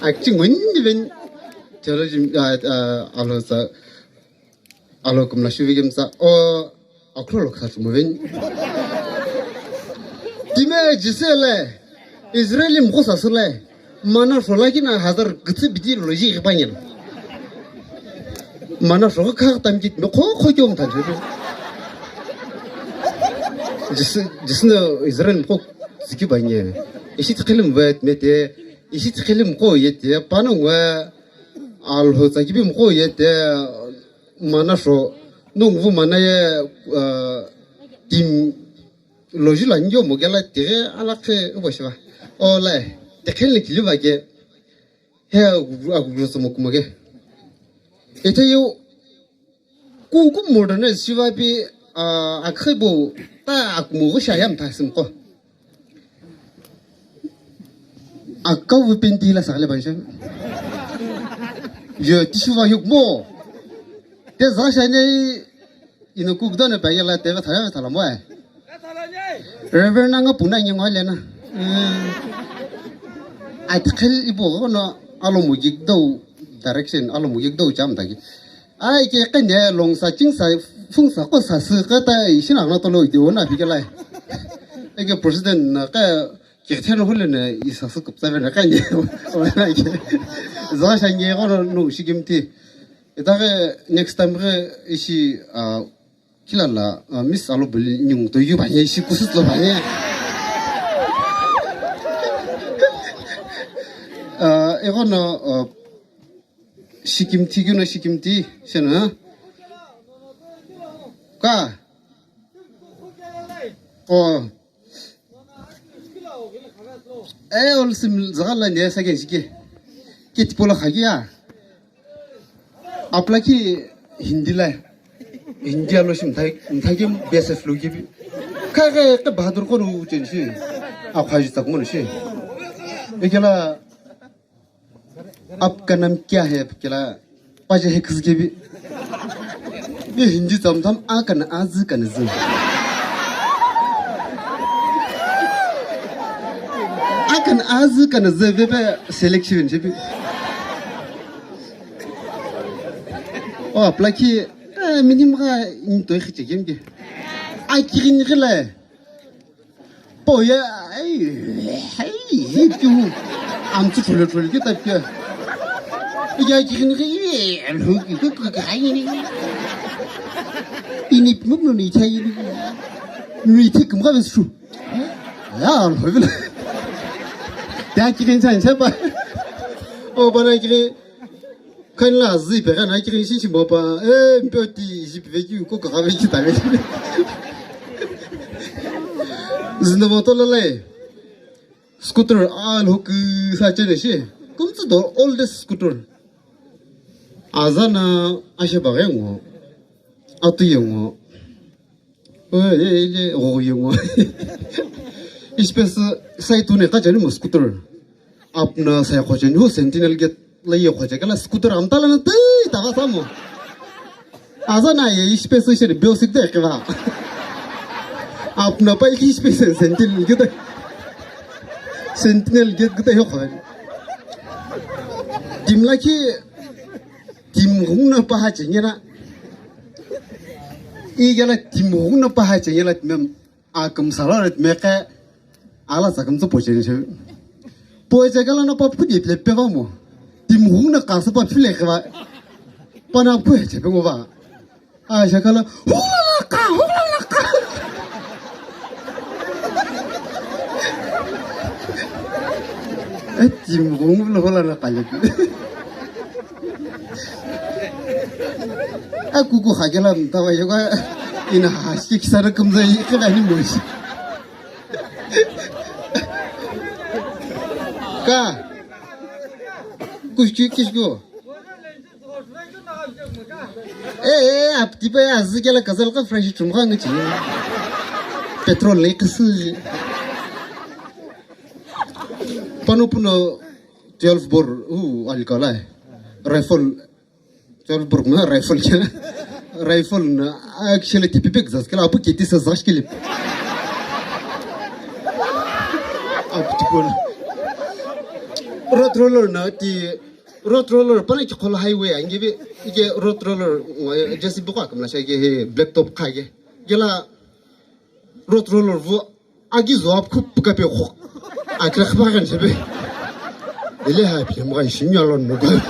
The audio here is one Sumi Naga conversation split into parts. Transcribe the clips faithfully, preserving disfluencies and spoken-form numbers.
Akchi nguni ben theology, ah, ah, alo sa, alo kumla shuvi kemsa, o, akhlo lo kha chumo ben. Time Jisele, Israel mkhosa sele. Mana sholakina hazar gitsi bidi lo ji ghipanyel. Mana shokha kha tamkit me kho kho kyom thanju. Jis-, jisno Israel mkho ziki banye. Ishi tkhilum vet mete, ishi tkhilum ko yete, pano ngwa alho tsakibi mkho yete, mana sho, nungvu mana ye, uh, tim, Loju la nyo mo gela tighe alakhe ubo shiva. O lai, tekhel ni kiliva ke. He agugro somo kumo ke. Ete yo, ku ku modernize shiva pi, ah, akhe bo, ta akumo go shayam ta sim ko. Akavu penti la sagle ban shem. Yo, tishuva yo mo. Te za shane Ino kukdone pegela teve thaya ve thala moe. Reverend anga puna ngi ngwa lena. Mm. Ai tkhel ibo no alo mugik do direction, alo mugik do jam dagi. Ai ke kene long sa ching sa fung sa ko sa su ka ta ishi na na to lo di ona bi ke lai. Ai ke president na ka ke theno hule ne isa su kup sa ve na ka ni. Ona ke. Za sha nge ko no shikim ti. Itaghi next time ghi ishi, ah, kila la, ah, Miss Alo Buli ningu to yu bani ishi kusu lo bani. Ah, ego no, ah, shikimti kyu no shikimti, shena, ha? Ka? Oh. Eh, ol sim zaga la ne sa ke shike. Ke tipo la khagi ya. Apla ki Hindi la. Hindi alo shim thai, thai ke B S F lo ki bi. Ka ke, ke bahadur ko ru chen shi. A khaji tak mon shi. Ekela आपका नाम क्या है? Kela paje he khizge bi. Ye Hindi tam tam a kana a zi kana zi. A kana a zi kana zi ve be selection je bi. O apla ki, eh, minim ga in to khiche gem ge. A kirin gile. Po ya, ai, ai, tu. Am tu chule chule ki tap ke. Ya ki ni ki, lo ki, ki, ki, ki, ai ni. Ini pum no ni chai ni. Ni ti kum ga su. Ya, lo bi. Ya ki ni chan chan pa. O bana ki Khan la zi pe khan aki rin shin shin bo pa. Eh, mpyo ti ji pe ki ko ka ve ki ta ve. Zinda moto la lai. Scooter a lo ku sa chen shi. Kum tsu do oldest scooter. Azana ashe ba ngo. Atu ye ngo. Oye, oye, oye, oye. Ishi pe sü sai tu ne ka jani mo scooter. Apna sai khocheni ho Sentinel gate la ye khoche kala scooter amta la na tai ta ga samo. Aza na ye ishi pe sü sheri biosik de ke ba. Apna pa ishi pe sü Sentinel gate. Sentinel gate gate ho khocheni. Dimla ki Tim ghung na paha chengena. I gela tim ghung na paha chengela timem. A kum sala ret meke. Ala sa kum so pochen che. Poche gela na pa pudi ple pe va mo. Tim ghung na ka sa pa phile ke va. Pana pu che pe mo va. Aisha kala, "Hulala ka, hulala ka." Eti mghungu lo hulala ka le. Aku ko khagela mtawa yoga ina hashi kisara kumza ikela ni moshi. Ka. Kushki kishko. Eh, eh, apti pa ya zikela kazal ka fresh chum ka ngi chi. Petrol le kisi. Pano puno twelve bore, uh, alkalai. Rifle, twelve bore ma rifle kya. Rifle na actually tipi pek zas kala apu kiti sa zas kili. Apu tipol. Road roller na ti road roller pana ki khol highway angi bi ike road roller ngo J C B ko akamla sha ke he black top kha ke. Gela road roller vu agi zuap khup kape khok. Akre khapa kan sebe. Ele ha phi mo kan shimya lon no kan.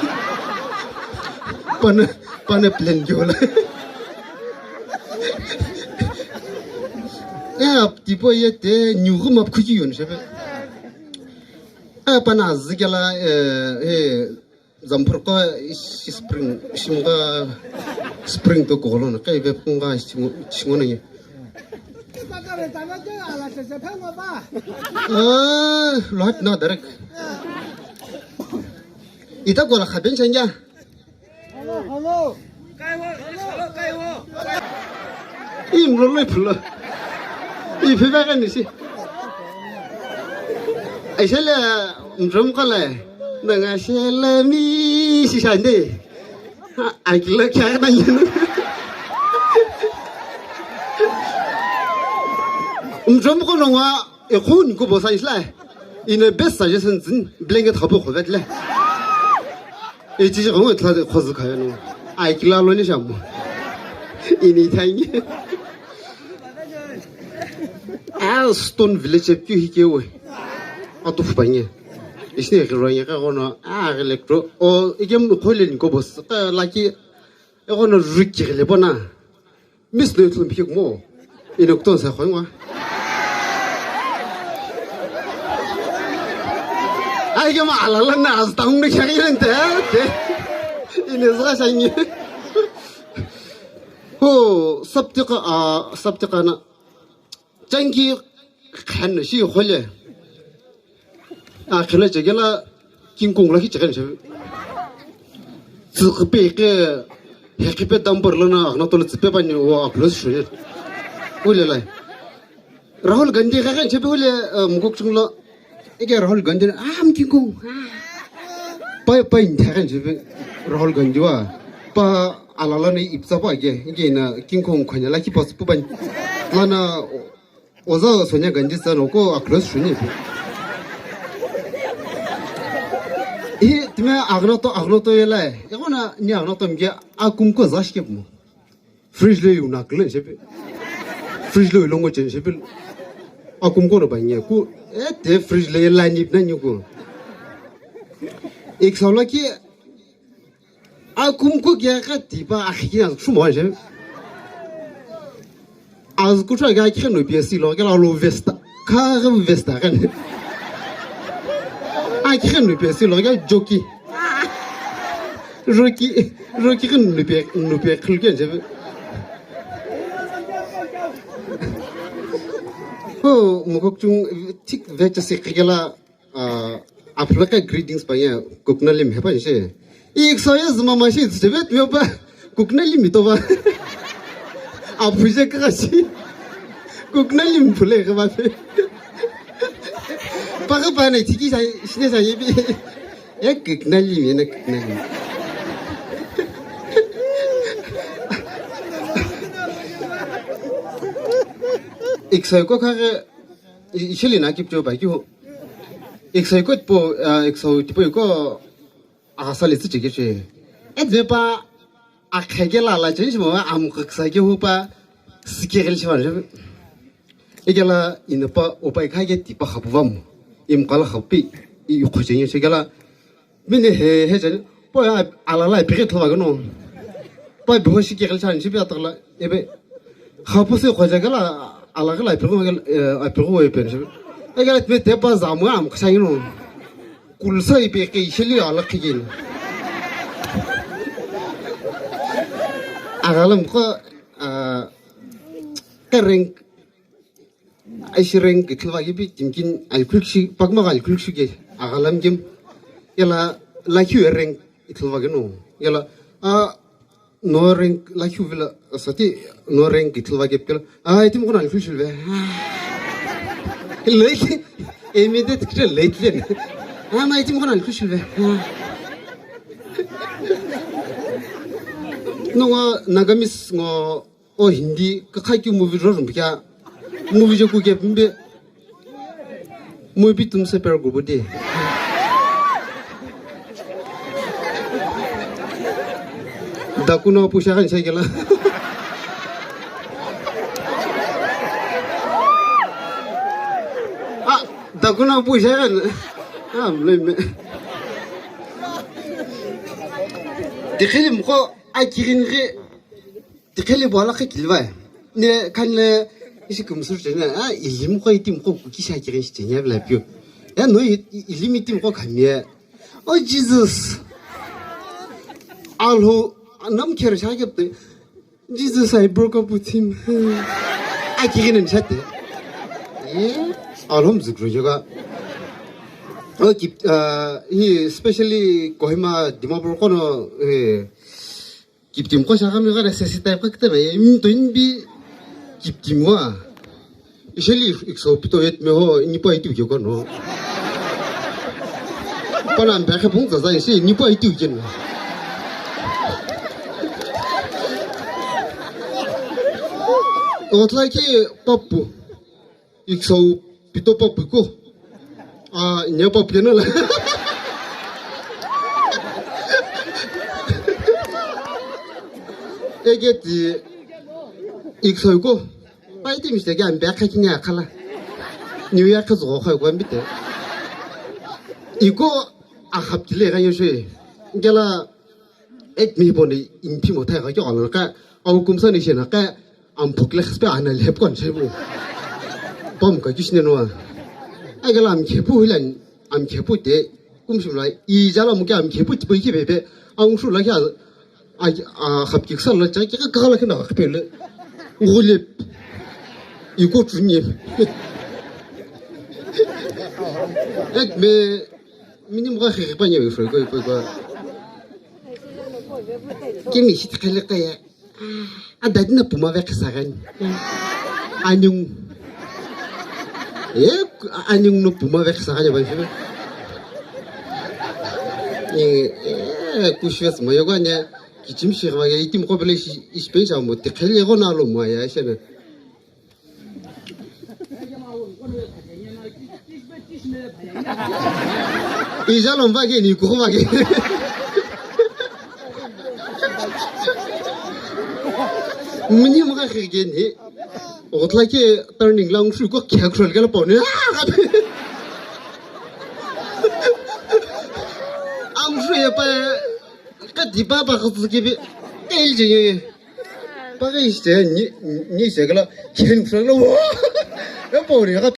Pana pana plan jola. Ya tipo yete nyugu map khuki yon sebe. A pana azikela eh eh Zamphurqa ishi spring shimga spring to kolo na kai ve punga shingo na ye. Ah, lot na direct. Ita kola khaben chanya. Im lo lo phulo. Ipi ba kan si. Aisha le mdrom kala. Nanga shela mi si sande. Akila kya na yinu. Mdrom ko nonga e khun ko bosa isla. Ina best suggestion zin blanket khapu khovet le. E chi ko thla de khozu khayo no. Akila lo ni shamu. Ini thangi. A Stone Village kyu hi ke we. Atu fupanye. Isne ghiro ye ka gono a electro o igem khole ni ko boss ka laki e gono riki le bona. Miss no tlum phik mo. Ino kton sa khoi ngwa. Ai ke ma ala la na as taung ne khari ren te. Ine zra shangi. Ho saptika a saptika na. Changi khan shi khole. A khela chegela King Kong la ki chegen shi. Tsipe ke hekipe dumper lana agna tolo tsipe pani wa plus shi. Ule lai. Rahul Gandhi khakan chepe ule mukok chunglo. Ike Rahul Gandhi na am King Kong. Pai pai nthakan chepe Rahul Gandhi wa pa alala ni ipsa pa ike ike na King Kong khanya la ki pas puban. Lana oza Sonia Gandhi sa no ko across shuni. Hi tme agno to agno to yela. Ego na ni agno to mge akum ko zash ke mo. Fridge lo yu na kle shepe. Fridge lo longo chen shepe. Akum ko no ba nye ku e te fridge lo la ni na ni ku. Ek saula ki akum ko ge ka ti ba akhi na sumo je. Az kutra ga khe no pia si lo ga lo vesta. Ka ga vesta kan. Akhe no pia si lo ga joki. Roki, roki kan nupe nupe khulken je. Ho mukok chung tik vecha se kigela a aphulaka greetings pa ya kukna lim hepa je. Ik saya zuma mashi zebet yo pa kukna lim to ba. Aphuje ka shi. Kukna lim phule ka ba. Pa ka pa na tiki sa shine sa yebi. Ya kiknali mi na kiknali. Iksa ko kha ke ishili na kipcho ba ki ho. Iksa ko po iksa tipo ko a sali tsi chike che. Et ve pa a khege la la che mo am ksa ke ho pa sikegel che ba. Ikela inapa opai kha ke tipa khapu vamu. Im kala khapi i khocheni che kela. Mine he he chen po ya ala la pike thova no. Pa bi ho shi ke kala chan shi bi atakla ebe. Khapu se khoja kela ala kela pike a pike we pen shi. Ikela tme te pa zamu am khasang no. Kulsa ipe ke shili ala khikin. Agalam ko a kereng Aishireng ke thilwa ke bi timkin alkhulkshi pakma alkhulkshi ke agalam kim yala lakhu reng thilwa ke no yala a no reng lakhu vila sati no reng ke thilwa ke pela a itim kona alkhulkshi ve late emi de tikre late le a ma itim kona alkhulkshi ve. Nongo Nagamese ngo o Hindi kakha keu movie rorumbi kya. Movie je ku kepimbe. Movie tumse per gubu de. Dakuno puisha kan shakela. Ah, dakuno puisha kan. Ah, mleme. Tikhili mko akirin re. Tikhili bo ala kha kilivai. Ne khanle ishi kumsur chene, ah, ilim ko itim ko kukisha kirin shi chenya bila piu. Ya no i-, i-, ilim itim ko khamye. Oh, Jesus. Alho, nam kher sha kepte. Jesus, I broke up with him. Akirin shate. Eh, alhom zukro yoga. Oh, kip-, uh, he especially Kohima, Dimapur kono, eh, Kiptim ko shagami gara sesi type ka kitana ye, mi to inbi kiptim wa. Isheli ikso pito yet me ho, ini pa itu ke kono. Pana mbe ke pung zaza isi, ini pa itu ke no. Otla ki papu. Iksau pito papu ko. Ah, nya papu kena la. Ege ti iksau ko. Pai ti mistake an bek kha kinya khala. New Year ka zo kha ko ambite. Iko a hap kile ga yo she. Gela Et mi poni in phimo thai ka kyo ka ka au kumsa ni shena ka am phuk le khspe ana le kon che bu. Pom ka kishne no. Ai ga lam khe pu hilan am khe pu te kum shim lai i jala mu ke am khe pu ti pu ki be be ang shu la kya a a khap ki sal la cha ki ka ka la kna ka pe le. Ngule i ko chu ni. Et me minim ga khe pa ni be fo ko ko ko. Kimi shi tikhele kaya. A dadi na puma ve kisa gani. Anyung. E anyung no puma ve kisa gani ba shi. E e kushves mo yoga ne kichim shi ga ya itim ko bele shi ispe ja mo tikhele go na lo mo ya shi na. Ija lomba ke ni kuwa ke. Mini mo ka khir ke ni. Otla ke turning lang shu ko kya khrol ke la pone. Ang shu ye pa ka di pa pa ko ke bi. El je ye. Paghi iste ni ni se kala chen flo. Ya pori ka